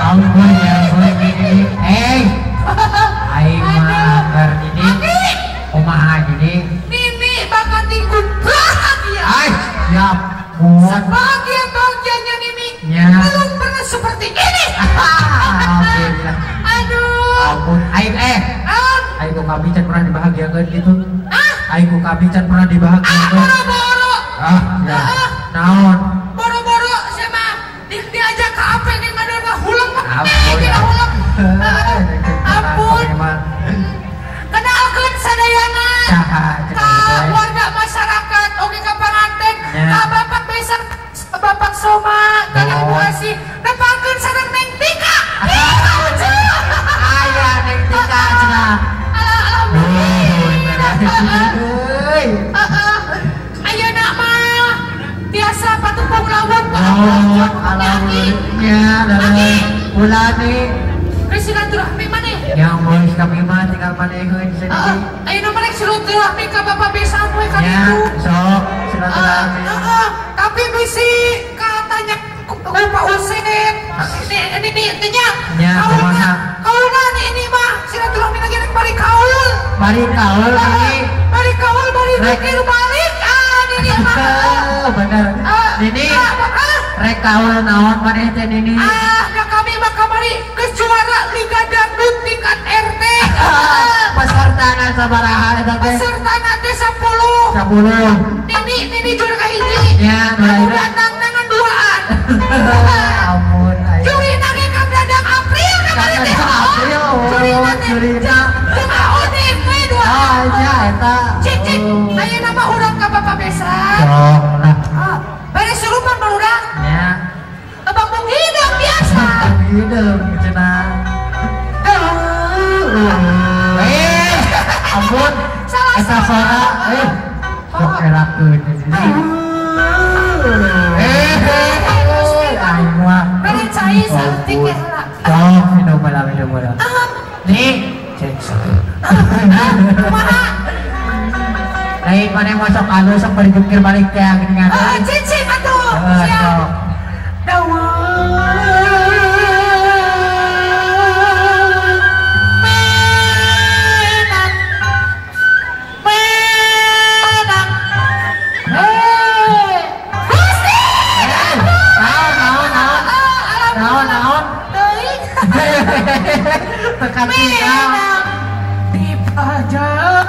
Ampun ya ampun ini. Aing mah anggar ini. Kumaha ini? Nini bakal tinggu bahagia. Ay, siap. Sebahagia-bahagianya Nini. Ya. Belum pernah seperti ini. Alhamdulillah. Aduh. Ampun aing Aing ku kami can pernah dibahagiakeun gitu. Aing ku kami can pernah dibahagiakeun. Boro-boro. Ah, ya. Naon? Boro-boro saya mah diajak ke apa ini ngadon ngahuleng. Ampun. Ampun. Kenalkeun sadayana. Ka warga masyarakat oge ka panganten, ka Bapak Beser, Bapak Soma, ka Ibu Asih, nepangkeun sareng Neng Tika. Aya Neng Tika cenah. Alhamdulillah. Ayeuna mah biasa patupung lawang. Alhamdulillah. Ulani silaturahmi maneh. Yang bos kami mah tinggal maneheun sendiri. Ayeuna mah rek silaturahmi ka Bapak Besan we ka ditu. Sok silaturahmi. Tapi bisi katanya ku Pak Usep. Ini ini nya. Kaulna ini mah silaturahmi lagi rek bari kaul. Bari kaul ini. Bari kaul bari dikir balik. Ah nini mah. Bener. Nini. Rek kaul naon maneh teh nini? Ah, da kami mah kamari geus juara Liga Dangdut tingkat RT. Pesertana sabaraha eta teh? Pesertana teh 10. 10. Nini nini juara kahiji. Ya, anu datang dengan duaan. Ampun aya. Jurina ge Kang Dadang April kamari teh. April. Jurina teh. Jurina. Jeung Aodeng we duaan. Ah, nya eta. Cik cik, ayeuna mah urang ka Bapak Besan. Sok lah. Beres surupan barudak. Ya. Abang bung hidung biasa. Hidung cenah. Ampun. Eta sora sok erakeun aing mah. Bere cai saeutik ge heula. Sok minum heula minum heula. Nih, cek. Kumaha? Lain maneh masuk alus sok bari jungkir balik teh geuningan. Cicing atuh. Siap. Menang. Menang. Gusti. Naon naon naon. Naon naon. Teuing. Tekan Menang di pajak.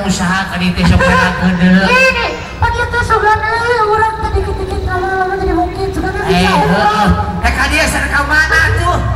Usaha ka dieu sok perakeun deui. Ini pan ieu teh sugan euy urang teh dikit-dikit lama-lama jadi mungkin sugan bisa. Heeh. Rek ka dieu sareng ka mana tuh?